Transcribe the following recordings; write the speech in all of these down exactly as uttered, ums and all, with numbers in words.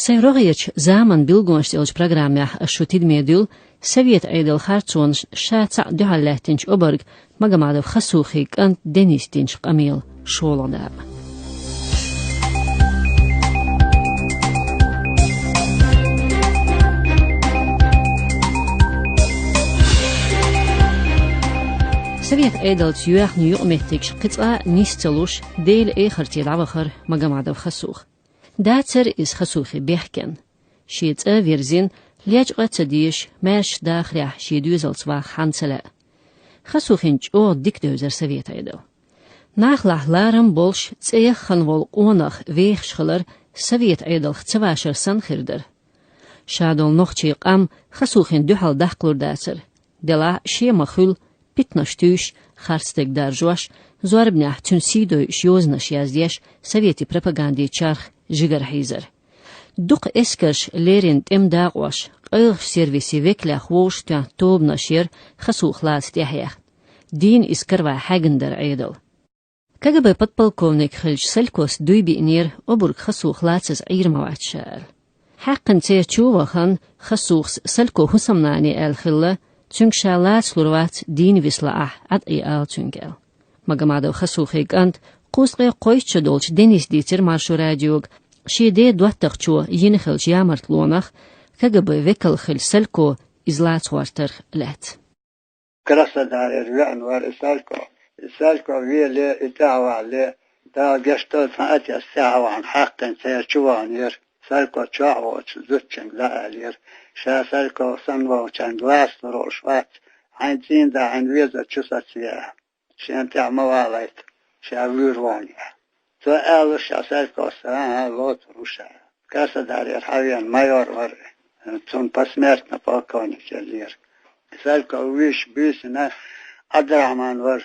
Сайн рогӀерчу «Заман билгонаш» цӀе йолчу программехь ас шу тидаме дуьллу Совет Ӏедалан харцонашна ша цхьаъ дуьхьал лаьттинчу обарга Магомадов Хасухин кӀанта Дениса динчу къамелан шолгӀа дакъа. Совет Ӏедалца йоьхна юкъаметтигаш кхин цкъа а нис ца луш, Делан эхарте дӀавахара Магомадов Хасух. Дацара иза Хасухин бехкенна. Шен цӀа а вирзина, лечкъа а ца дезаш, маьрша дахарехь шен доьзалца ваха хьанна ца лаьа. Хасухин чӀогӀа дика девзара Совет Ӏедал. Нахалахь ларам болуш, цӀе яххана волу къонах вехаш хилар Совет Ӏедалх ца вашар санна хир дара. Ша долу нохчийн къам Хасухин дуьхьал даккхалур дацара. Делахь а шен ма-хуьллу, питанаш туьйсуш, харцдерг даржош, зорбанехь цуьнан сий дойуш йозанаш яздеш, советийн пропагандин чарх жигара хьийзара. Дукха эскарш леррина тӀеман дакъош, къайлахчу сервисийн векалех вовшахтоьхна тобанаш яра Хасух лаца тӀаьхьаяьхна. Дийна иза каравай хьаьгна дара Ӏедал. КГБ подполковник хиллачу Салькос дуй биънера, обарг Хасух лацаза Ӏийр ма вац ша аьлла. Хьаькхна церан чу а вахана, Хасухс Салько хӀусамнане аьлла хилла, цуьнга ша лаца лур вац, дийна виса лаахь, Ӏад Ӏе ала цуьнга аьлла. Магомадов Хасухин кӀанта, кхузткъе кхойтта шо долчу Дениса дийцира Маршо радиога, шен ден доттагӀчо йина хиллачу ямартлонах КГБ векал хилла Салько иза лаца гӀортарх лаьцна. Краснодарера веана вара и Салько. И Салько веле, и тӀаьхьавалале, Дала гечдойла, цхьана атеца тӀаьхьа а вахана, хьаькхна церан чу ваханера. Салько чохь воцучу зудчуьнга дӀааллера: «Ша Салько санна волчарна лаца лур волуш вац, хьайн цӀийнда хьайна везар чу сацае. Шена тӀехь ма валайта, ша вуьйр ву хьуна». Цо аьлла ша Салькос: «ХӀан-хӀа, лоцур ву ша». Краснодарера хьавеана майор вара, цунна посмертно полковник еллера. Салько вуьйш буьйсина Ӏабдрахьман вара,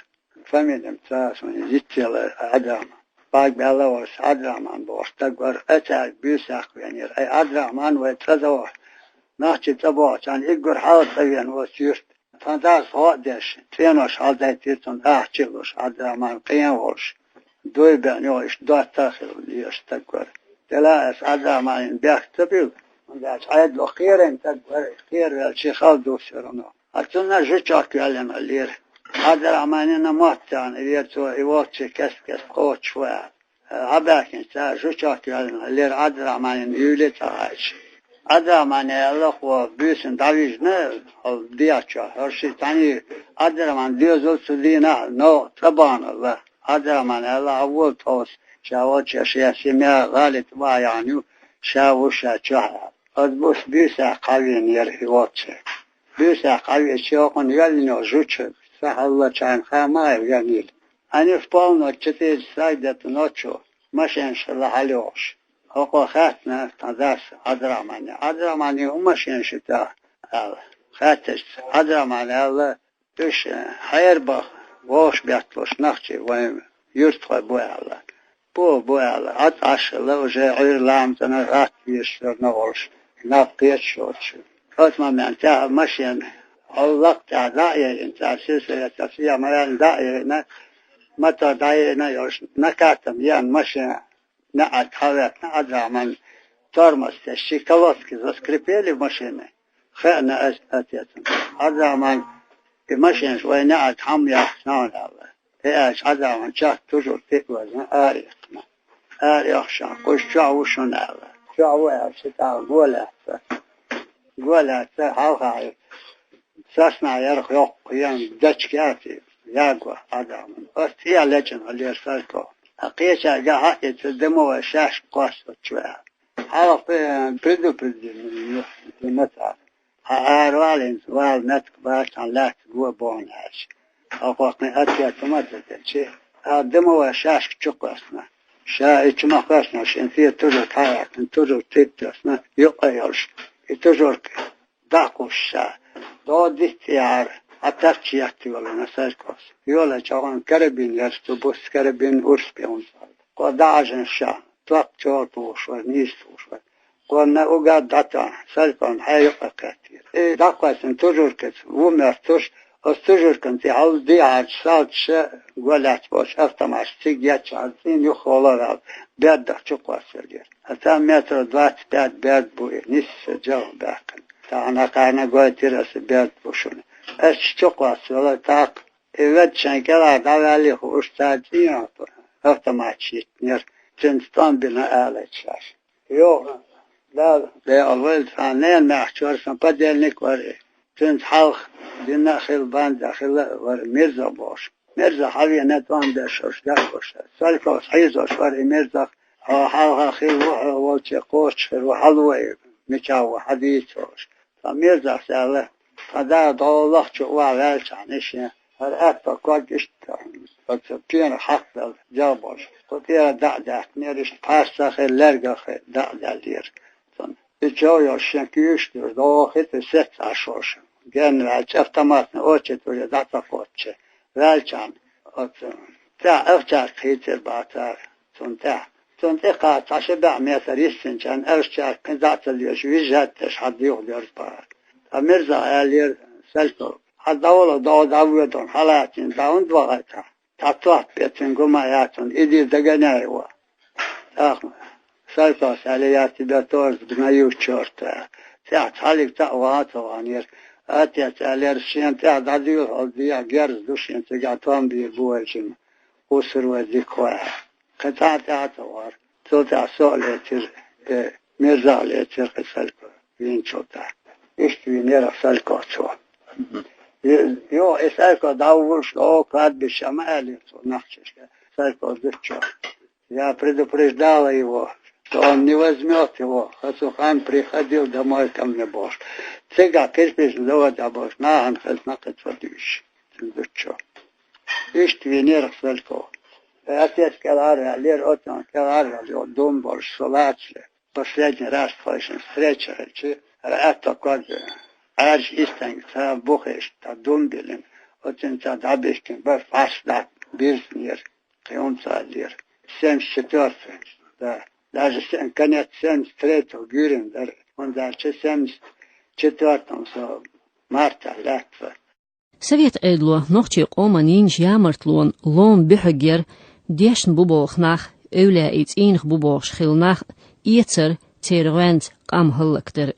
фамилия-м ца, суна йицъелла Ӏабдрахьман. Бага баьлла волуш Ӏабдрахьман бохуш стаг вара, цаьрга буьйсехь веанера. Ай, Ӏабдрахьман вай цӀа догӀу, нохчийн цӀа богӀучарна уггар хьалха цӀа веана оцу юьрта. Тхан дас гӀо а деш, цӀенош хьалдайтира цунна, ахча а луш, Ӏабдрахьман къен а волуш, дуй беана йогӀуш, доттагӀа хилла везаш стаг вара. Делахь аса Ӏабдрахьманна бехк ца буьллу, хӀунда аьлча Ӏедало кхерийна стаг вара, кхеравелча хала дусур ву. Ткъа цунна жучок йоьллина хиллера. Ӏабдрахьманна мотт тӀехь лера цо, и волчу кест-кест кхочуш ву аьлла. Хьабаьхкинчу цара жучок йоьллина хиллера Ӏабдрахьманна юьйле а ца хаьттича. Ӏабдрахьмане аьлла, хӀокхо буьйсанна дӀавижна, хьо дехьа чохь, хӀара ши цхьаьний Ӏабдрахьман доьзал цу дийнахь новкъа цӀа баханалла. Ӏабдрахьмане аьлла, хьан волу тховса, ша волчу шен семья гӀалин тӀе бахьа яхьана ю, ша ву ша чохь аьлла. Аса буьйсанна кхаьчнера и волчу. Буьйсанна кхаьчча, хӀокхунна йоьллина йолу жучок, са хьаллачарна хаа ма хилла веанийла. Они в полночь, четыре часа где-то ночью, машенаш хилла хьалайогӀуш. ХӀокхо хаьттина тхан дас Ӏабдрахьмане: «Ӏабдрахьмане, хӀун машенаш ю тӀехь?» — аьлла. Хаьттича, Ӏабдрахьмане аьлла: «Уьш хьерабаха вовшахбетталуш нохчий вайн юьртахой бу», — аьлла. «Бу, бу», — аьлла. Ӏад Ӏаш хилла, уже Ӏуьйра ламазна гӀатта везаш верна волуш, наб кхеташ воцуш. Оцу моментехь машена хьал лакха тӀехь дӀа а яйина, цара сельсоветца схьа ма ваьллина дӀа а яйина, мотор дӀа а яйина йолуш, накатом еана машена неӀарга хьалаветтина Ӏабдрахьман, тормоз тесча, колодки заскрипели в машине. Хаьа аса, отец. Ӏабдрахьман, и машенаш вайн неӀарга хьа ма яххара хьуна аьлла. И аьлча Ӏабдрахьман чехка тужург тӀе а вазна, ара яьккхина. Ара яьккхича, кхуьш чохь ву шуна аьлла. Чохь ву аьлча, тӀаккха го лаьцна. Го лаьцна, хьалха сосна ярх йоккха, ен дечка яций, ягор Ӏабдрахьман. Аса цӀе лечкъина хиллера Салько. Ткъа кхечаьрга хьаъ, и цу дымовой шашка кхоссалуш ву аьлла. Хьалха предупредили ма цара. Хьан ара валийна вала меттиг бац, хьан лаьцна го бохна аьлча. Хьо кхин ответ ма ца делча, а дымовой шашка чу кхоьссина. Ша и чу ма кхоьссина, шен тӀе тужург хьаяьккхина, тужург тӀе а тоьссина, юккъе йолуш. И тужург дӀакхуссуш ша, догӀа дитта тӀехьара, хьан тапча етта йолийна Салькос. Йолийча хьуна карабин яра цу буса, карабин, урс бен хӀунда аьлла. Кхо дӀахьажна ша, топ чӀогӀа тухуш вара, нийса тухуш вара. Кхунна угар дӀатоьхна, Салькона хьай юккъе кхеттера. И дӀакхоьссина тужуркаца ву моьттуш, оцу тужуркана тӀе хьал дехьарчу салташа го лаьцна болчу автоматаш цига етташ, хьан цӀийнан юххе ло ваьлла. бердах чукхоссалера. А там метров двадцать пять берд бу, и нисса жагӀа баьккхина. Тахан кхарна гойтира аса берд бу шуна. Ас чукхоссавелла тӀаккха, и ведда шайн кӀелхьара дӀаваьллий хууш, цара цӀийна автоматаш йиттинера, цуьнца тӀом бина алийта шаьш. Йо, Дала, Дала вайла цхьа ненан маьхчор сан подельник вара и. Цуьнца хьалха дина а хилла, банда а хилла вара Мирза бохуш. Мирза хьавеана тӀом беш уьш дагахь. Сальковс хьийзош вара и Мирзах, хьо хьалха хилла ву, хьо волче кхочуш хир ву, хьалавой, мичахь ву, хьадийца олуш. Ткъа Мирзас аьлла, тхан да дӀо лахчу охьаваьллачхьана и шен, хӀара аьтто ког иштта оцу пенах хьакхаделла, жагӀа болуш. Кху тӀера дӀа а даьттинера, иштта пхьарс а хилла, лерг а хилла, дӀа а даьллера. Цунна и чов йолуш шен куьйгаш дуьйш, догӀу хи тӀе сецца Ӏаш волуш. Генна ваьлча, автоматный очередь уже дӀа ца кхоччу. Ваьлчхьана оцу тӀехь ахчарг хийцира бах цара цунна тӀехь. Цунна тӀе кхача цхьа ши бӀе метр йиссинчхьана ахчарг кхин дӀа а ца лоьцуш, вижжать деш хьан духьа дерза бахара. Ткъа Мирза аьллера Сальковс: «Хьан дӀавала, дӀо дӀавоьду, хьалацийна, дӀа хӀунда вахийтахь? Цхьа топ бе цуьнан гума яц хьуна, иди догоняй его». ТӀаккха Сальковс аьлла: «Я тебя тоже догоню, чёрт». ТӀехь цхьаллиг цхьаъ ваха а ца ваханера. Отец аьллера: «Шена тӀехь дӀадуьйла хьо, дехьа герз ду шена, цигахь тӀом бийр бу вай жима. Усур вай дика хой». Кхин цхьа а тӀехь а ца вахара. Цул тӀаьхьа со а лецира, э, Мирза а лецира кхин Сальковс вийначул тӀаьхьа. Иштта вийнера Сальковс цо. Йо, и Сальковс дӀавуллуш, о, кладбище ма аьллера цо нохчашка. Сальковс зудчо. Я предупреждала его, что он не возьмёт его. Хасухан приходил домой ко мне бохуш. Цигахь кирпичный заводе бохуш, нахана хезна кхин цо дуьйцуш, цуьнан зудчо. Иштта вийнера Сальковс. Отец кӀелхьара ваьллера, оццул кӀелхьара ваьлла, йо, дум болуш со лацале. Последний раз тхойшинна встреча хилча, хӀара аьтто ког Ӏаьржа истенга цхьа бухе иштта дум биллина, оццуьнца дӀабихкина бара, пхьарс дӀа бирзинера, кхин хӀума ца аьллера. Семьдесят четвёртый, да. Даже се-, конец семьдесят третьего гуьйрина дара, хӀунда аьлча семьдесят четвёртом со мартахь лаьтта. Совет Ӏедало нохчийн къоман йинчу ямартлонан лома буьхьиг яра дешна бу боху нах, эвлаяийн цӀийнах бу бохуш хилла нах эцар, церан гӀоьнца къам хӀаллакдар.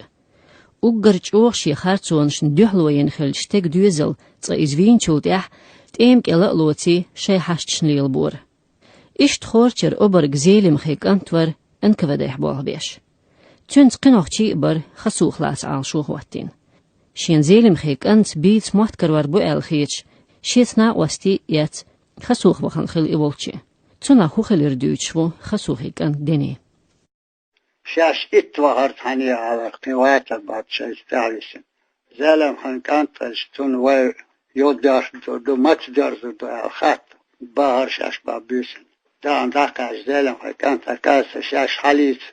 Уггар чӀогӀа шен харцонашна дуьхьало йина хиллачу стеган доьзал, цкъа иза вийначул тӀаьхьа, тӀема кӀела а лоций, шайн хьашташна лелабора. Иштта Хорчера обарг Зелимхин кӀант вара, Н К В Д-хь болх беш. Цуьнца кхин нохчий а бара, Хасух лаца Ӏалашо хӀоттийна. Шен Зелимхин кӀант бийца мотт карор бу аьлла хеташ, шеца накъостий а эцна, Хасух вахана хилла и волчу. Цунах хӀун хилира дуьйцуш ву Хасухин кӀант Дени. Шаьш итт вахара цхьаьна а гӀалара, кхин вацар бац шайца тӀаьхьависина. Зелимхин кӀант а, цунна вай юха доьрзур ду, маца доьрзур ду аьлла хатта, бахара шаьш бан буьйсанна. Дахана дӀакхаьчча, Зелимхин кӀант, оказывается, шаьш хьалийца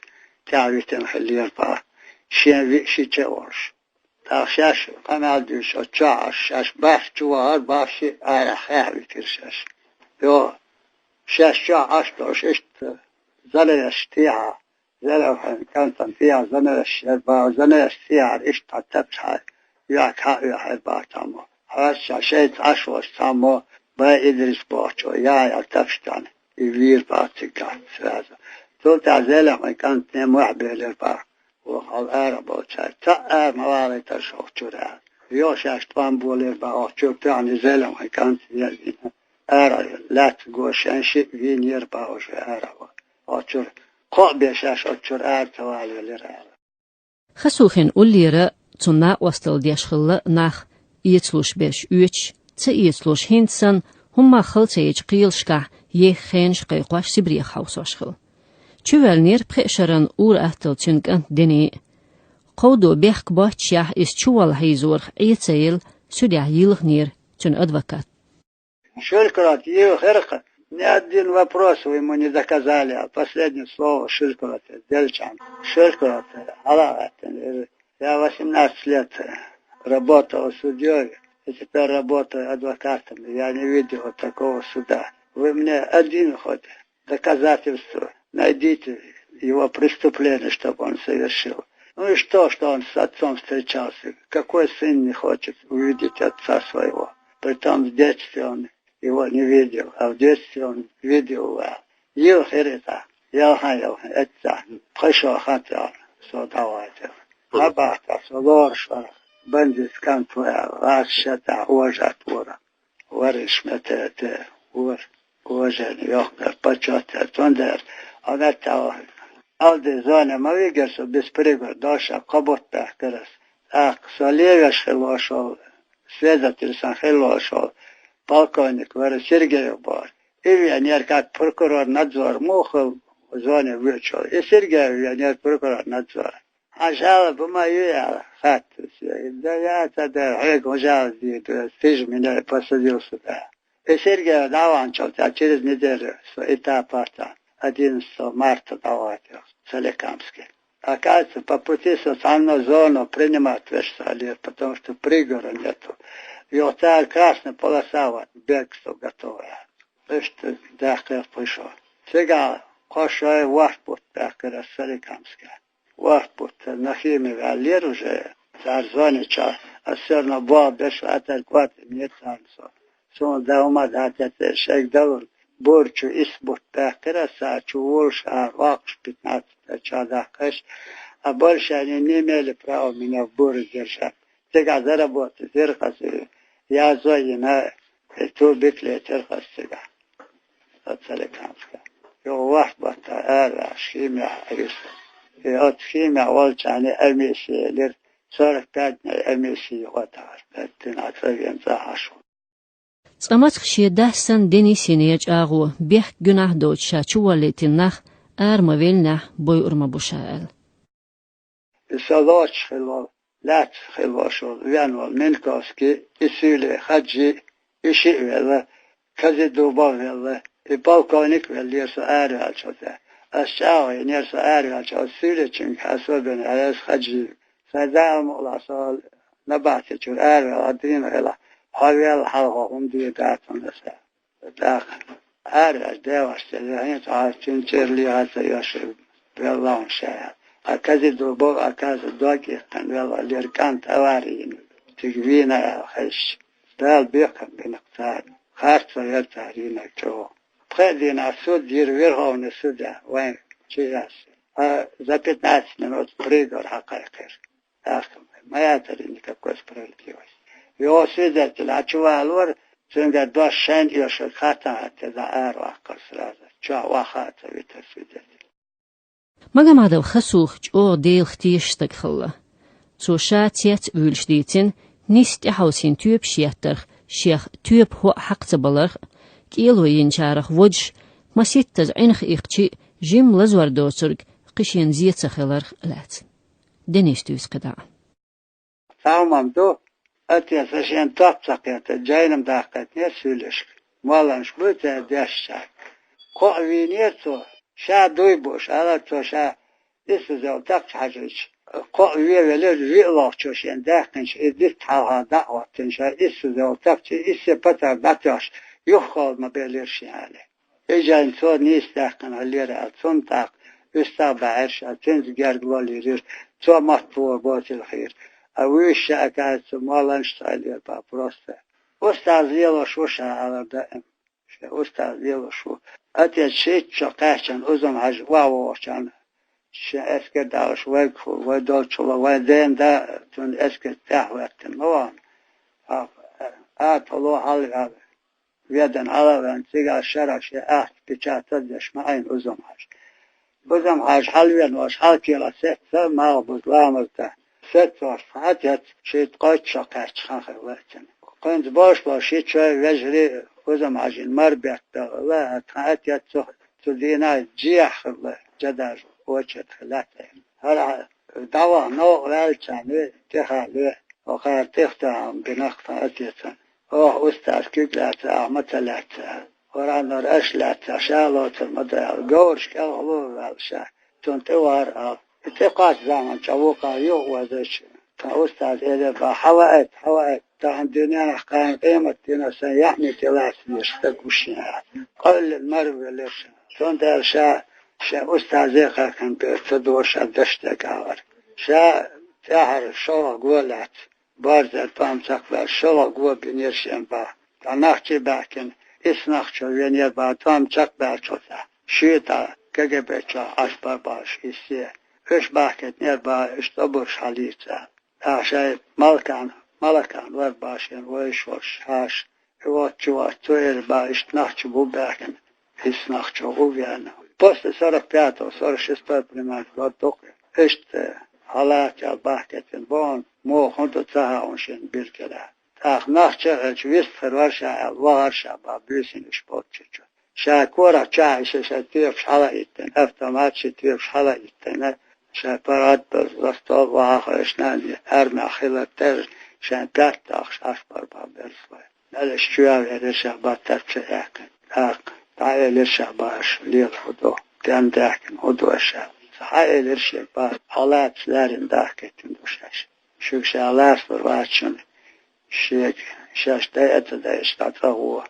тӀаьхьавитина хиллера бах, шен виъ, ши ча а волуш. ТӀаккха шаьш къамел дуьйцуш оцу чохь Ӏаш, шаьш баьхча чу вахара бах, шиъ арахь хьаьхьа витира шаьш. Йо, шаьш чохь Ӏаш долуш иштта занавес тӀехьа, Зелимхин кӀантана тӀехьа занавес яра бах, занавес тӀехьара иштта цхьа тапча хьа, юьхь хьа а оьхьира бах цхьаммо. Хьоьжча шайца Ӏаш волчу цхьаммо, Бай Идрис бохучо, яхь яьлла тапча тӀехь и вийра бах цигахь сразу. Цул тӀаьхьа Зелимхин кӀантана мохь белира бах. Ваха хьал ара болчара. Цхьаъ ара ма валийтара шу оха чуьра аьлла. Йо, шаьш тӀом болийра бах оха чуьра, тоьхна Зелимхин кӀант вен вина. Ара лаьцна го шайн шиъ вийнера бах уьш ара. Оха чуьра кхоъ бен шаьш оха чуьра ара ца валавелира аьлла. Хасухин уллера цунна накъосталла деш хилла нах, эцалуш берш оьцуш, ца эцалуш хӀинца санна, хӀумма хала ца ечу кхелашкахь ехха хенаш кхайкхош Сибрех хьовсош хилла. Чувоьллинера пхеа шаран ур-атталла цуьнан кӀант Дени. Кховдо бехк боццушехь, иза чуволла хьийзорах Ӏе ца елла, судехь йилхинера цуьнан адвокат. Шелькрот йилхира-кх, ни один вопрос вы ему не доказали, а последнее слово Шелькрот делчан. Шелькрот хьала а гӀаьттина: «Я восемнадцать лет работал судьёй, и теперь работаю адвокатом. Я не видел такого суда. Вы мне один хоть доказательство найдите его преступления, чтобы он совершил. Ну и что, что он с отцом встречался? Какой сын не хочет увидеть отца своего? Притом в детстве он его не видел, а в детстве он видел». Йилхира иза. Ялхан, ялхан, эццахь, пхи шо хан ца, со дӀавахийтина. Набахтехь со лоруш вара, бандиташ кӀант ву аьлла, гӀазкхаша тӀехь ожат вара. Вариш мета те, вор, уважение, йоккхар, почёт, цундела, а меттахь, Алди зоне ма вигира со, без приговор, дош а кхо бутт баьхкира ас. ТӀаккха со левеш хилла шол, следователь сан хилла шол, полковник вара Сергеев бохуш. И веанера, как прокурор надзор муха хилла зоне воьдуш. И Сергеев веанера прокурор надзор. Хьан жалоба ма ю аьлла, хаттар. Да я ца дара, хьоьга хӀун жалоба дийр ду, ты же меня посадил сюда. И Сергеев дӀаваханчул тӀаьхьа через неделю со и та пахьтан, одиннадцатого марта дӀавахийтина Соликамске. Оказывается, по пути со цхьанна зону принимать веш ца хилира, потому что приговора нету. Юха цара красная полоса вац, бегство готовое. Иштта даьккхира пхи шо. Цигахь кхо шо, ворхӀ бутт баьхкира ас Соликамске. ВорхӀ бутт Нахимов ваьллера уже, цара зоне чохь, ас все равно болх беш вац, цара кӀордийна еццарна со. Суна дан хӀума дац, шайга далур, бур чу исс бутт баьхкира ас, цара чу волуш, а воккхуш пятнадцать чохь даккхаш, а больше они не имели права меня в буре держать. Цигахь заработать дира хаза, язо а йина, и ту бик летира хаза цигахь. Соликамске. Юха ворхӀ баттахь ара ваьлла химехь а виса. И оцу химехь волчарна комиссия елира, сорок пять дней комиссия хӀоттахьара, беттина цӀа вен цӀа хьашу. Цкъа мацах шен дас санна Денис йинера чӀагӀо, бехк-гуьнахь доцуш ша чуволлийтина нах ара ма веллинехь бойур ма бу ша аьлла. И со лоцуш хилла волу, лаьцна хилла волуш волу, вен волу Минковский, и Суьйлин Хаджи, и шиъ велла, Казидубов велла, и полковник веллера со араваьллачул тӀаьхьа. Ас чӀагӀо йинера со араваьллачул, Суьйличуьнга особенно, ас Хаджи. Сайн Дала мукъалахь со набахти чуьра араваьлла, дийна хилахь, хьо велла хьалха хӀума дийр дац хьуна аса. ТӀаккха араваьлча деваша ца вехьийна, цхьа цуьнан чӀир лехьа ца йош, велла хьуна ша. Ткъа Казидубов, оказывается, дог иккхина велла, лера кӀант авари йина, цига вийна аьлла хезча. Дала бекхам бина царна. Харцо яра цара йинарг чӀогӀа. Пхеа дийнахь суд йира Верховный судья вайн Чижас. Ткъа за пятнадцать минут приговор хьакхайкхира. ТӀаккха ма яцара никакой справедливости. Йо, свидетель, а чу валора, цуьнгара дош шайна оьшург хаттам хӀоттийна, ара ваккхара сразу. Чохь ваха а ца витара свидетель. Магомадов Хасух чӀогӀа Делах тешаш стаг хилла. Цо ша цец а вуьйлуш дийцина, нисса тӀехьовсийна тоьпаш еттарх, шех тоьпан хӀоъ хьакха ца баларх, кӀело йинчарах водуш, маситтаза Ӏинах иккхича а, жимма лазор доцург кхин шена зен ца хиларх а лаьцна. Денис дуьйцу кхидӀа а. Цхьа хӀума ду, отец шена топ ца кхетта, жайна-м даккхийтинера Суьйлишка. Молланаш буй церан дешначаьрга. Кхоъ вийнера цо, ша дуй бууш, аьлла цо, ша Исузел такхча хьажийча, кхоъ вен велира, виъ лохчо шена даьккхинчу и дитт хьалха дӀа а хӀоттийна, ша Исузел такхча, иссе патар дӀатоьхча, юххалла ма белира шен аьлла. И жайна цо нийса даьккхина хиллера аьлла, цунна тӀаккха уьстагӀ баьхьира ша, цуьнца герга лолйийрира, цо маттахо боцийла хийра. А вуьйш ша, оказывается, молланаш ца хиллера бан просто. Устаз лелош ву ша, аьлла даим. Шен устаз лелош ву. Отец шийтта шо кхаьччана Узун-Хьаьжа охьавогӀучарна, шен эскар далуш вайгахула, вай долччула, вайн ден да цуьнан эскар тӀаьхьахӀоьттина ма вахана. Ткъа, а, тхо ло хьалаваьлла, ведана хьалаваьлла, цигахь шарахь шен ахча печатать деш ма Ӏийна Узун-Хьаьжа. Узун-Хьаьжа хьалавеана волуш, хьалкхелахь сецца, малхбуза ламаз дан. Сеццалц хьан а тетта, шийтта-кхойтта шо кхаьчча хан хилла цуьнан. Кхуьнца бовш болу ши чой вежарий Узун-Хьаьжин мара бетталла, тхан а тетта цу, цу дийнахь жехь хилла, жадажа очередь хилла церан. ХӀара дӀаваха новкъа ваьллачарна тӀехале, хӀокхара тӀехтахьа бинарх тхан а тетта. Оха устаз куьг лаьцна, ахьа ма ца лаьцна. Къуръанор аша лаьцна, ша лоцур ма ду аьлла, говраш кӀелхьало а ваьлла ша, цунна тӀе вахара ала. И тӀекхаччу заманчохь вукхара юха озийча, тхан устаз элира бан: «Хьаваийта, хьаваийта, тахана дуьненахь, кхана къематдийнахь сайн яьӀни тӀелаьцна дезаш стаг ву шен», — аьлла. Къоьллина мара велира ша. Цундела ша шен устазе а кхайкхина бер ца дора ша дашдерг алар. Ша тӀаьхьара шолгӀа го лаьцна. Барзан тӀом чекхбаьлча, шолгӀа го бинера шен бан. Ткъа нах чу баьхкина, исс нах чу венера бан, тӀом чекхбаьллачул тӀаьхьа. Шуьйта КГБ чохь Ӏаш бар баш иссе. Уьш бахкийтинера бан, уьш тӀобурш хьалийца. ТӀаккха шайн малкан, малакан вар башен вайш волуш хьаша. И вот чу вац, цу эр бан, иштта нах чу бу баьхкина, исс нах чу бу веана. После сорок пятого, сорок шестой примерно год дукха. Иштта хьалаца бахкийтина боху, муха хӀун ду ца хаьа шен биргара. ТӀаккха нах чу а хилча, вистхир вара ша аьлла, вахара ша бан буьйсанаш болчу чу. Ша корах чу а хьийша, шайн тоьпаш хьала а йиттина, автомат ши тоьпаш хьала а йиттина, шайн паргӀатбаза ластол вахахойшна, армехь хилар терра, шайн пятта доккхуш Ӏаш бар бан берзалой. Мелаш чу а вер ша бан тап ца яьккхина. ТӀаккха дӀаэлира ша бан, аша лела хӀун ду, ден даьхкина хӀун ду аша. Хьаэлира шега бан, хьалаца ларина дахкийтина ду шаьш. Шуьга ша ласлур вац шуна, шега шаьш дай а ца дайша дӀа цӀа гӀо,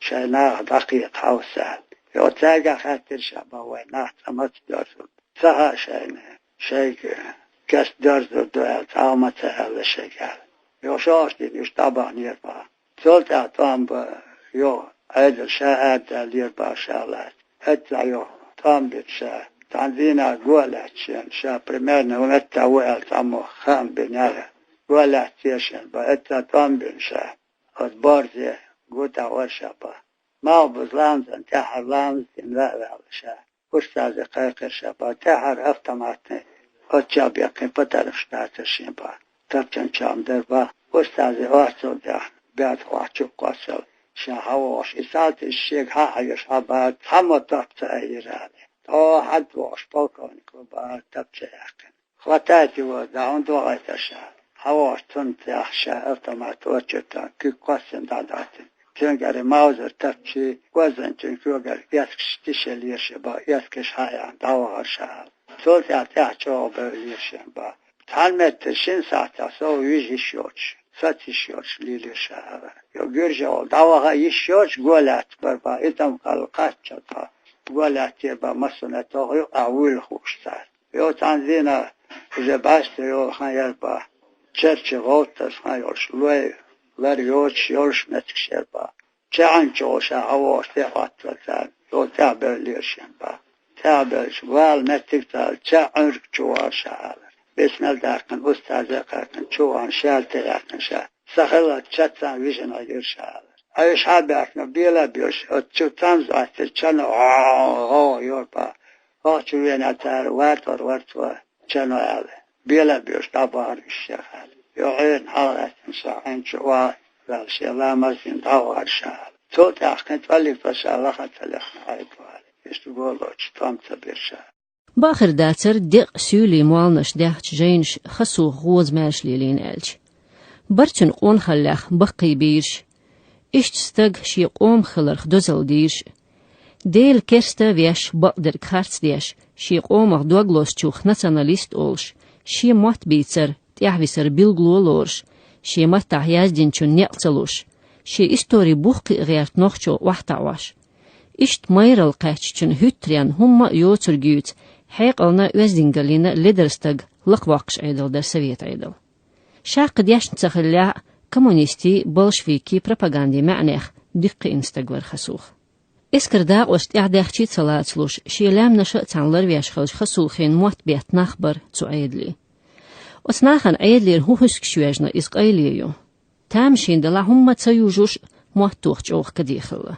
шайн наха дӀакхета хьовса. Йо, цаьрга хаьттира ша бан, вай нах цӀа маца доьрзур ду. Ца хаьа шайна, шайга кеста доьрзур ду аьлла, цхьа а ма ца аьлла шайга аьлла. Йо, шоаш дина уьш дӀабахнера бан. Цул тӀаьхьа тӀом бан, йо, Ӏедал ша арадаьллера бан ша лаьцна. Эццахь йо, тӀом бина ша. Цхьана дийнахь го а лаьцна шена, ша примерно метта ву аьлла цхьаммо хаам бинера. Го лаьцна шена бан, эццахь тӀом бина ша. Оцу борзе го тӀехь вара ша бан. Малхбуза ламазан тӀаьххьара ламаз дина ваьа ваьлла ша. Устазе кхайкхира ша бан, тӀаьххьара автоматный, оццул беккхина патармаш дацара шен бан. Тапчан чам дара бан. Устазе оццул тӀехь баьрда хьох чу кхоссал, ша хьавогӀуш, и салтист шега хьа а хьоьжуш хьа бан, цхьаммо топ ца айира аьлла. ТӀаккха хьан вогӀуш полковник ву бан, тапча яьккхина. Хватайте его, да хӀунда вахийта ша. ХьавогӀуш цунна тӀехь ша автомат очередь, куьг кхоссина дӀадоттина. Цуьнгара маузер тапчий, озанчун когара эскаш тишеллера ша бан, эскаш хьаэхна дӀавахара ша аьлла. Цул тӀаьхьа тӀаьхьа чӀогӀа бевллера шен бан. Цхьана меттера шина сахьтехь сов вижа йиш йоцуш, саца йиш йоцуш лийлира ша аьлла. Йо, гуьржехь волу дӀаваха йиш йоцуш го лаьцна бара бан, и тӀом кхалла кхаччалц бан, го лаьцнера бан массо а метта, юкъахь вуьйла хууш цара. Йо, цхьана дийнахь уже бӀаьсте йолу хан яра бан, чарче гӀовттаза хан йолуш, лой лар йоцуш йолуш меттигаш яра бан. ЧаӀанчу ша хьавогӀуш тӀе а хӀоттавелла царна, йо, тӀаьхьабевллера шен бан. ТӀаьхьабевлча, вала меттиг ца аьлла, ча Ӏуьнриг чу вахара ша аьлла. Бисмал даьккхина, устазе а кхайкхина, чу вахана, шаьлта яьккхина ша. Сан хилла ча цхьаьна вижина гира ша аьлла. Ӏуьйш хьа а баьхкина, бела а боьлуш, оцу чу цамза Ӏоьттира, чано гӀо-гӀо йора бан. Гахчу вена цара ватор вара цо, чано аьлла. Бела а боьлуш дӀабахара уьш шех аьлла. Йо, Ӏуьйранна хьалагӀаьттина ша Ӏуьнчу ваьлла, шен ламаз дина дӀавахара ша аьлла. Цул тӀаьхьа кхин цкъа а лийтар ша лаха ца лехна хьайба ваьлла. Иштта голочу тӀом ца бира ша. Бахар дацара декъа суьйлий молланаш даьхначу жайнаша Хасуха гӀоза маьрша лелийна аьлча. Бара цуьнан къонахаллех баккхий бийраш. Иштта стаг шен къомах хиларх дозалла дийраш. Делан керста а веш, бакъдерг харц деш, шен къомах дог лозучух националист а олуш, шен мотт бийцар тӀаьхьависар билгало а лоруш, шен маттахь яздинчун некъ ца луш, шен истори бух кхиа гӀерта нохчо охьатаӀош. Иштта майралла кхаьчначун хӀуьттаренна хӀумма а йоцург юьйцу хьекъална а оьздангаллина а ледара стаг лакхавоккхуш Ӏедал дара Совет Ӏедал. Ша кхин дешна ца хиллехь а, коммунистийн, большевикийн пропагандин маьӀнех дика кхиъна стаг вара Хасуха. Эскаран дакъош тӀаьхьадаьхчий ца лацалуш, шен лаьмнаша а цхьаьна ларвеш хиллачу Хасухин мотт бетта нах бара цу Ӏедале. Оцу нахана Ӏедалера хӀун хӀусамаш йоьжна иза къайле ю. Тамашийна делахь хӀумма а ца южуш, моттох чӀогӀа каде хилла.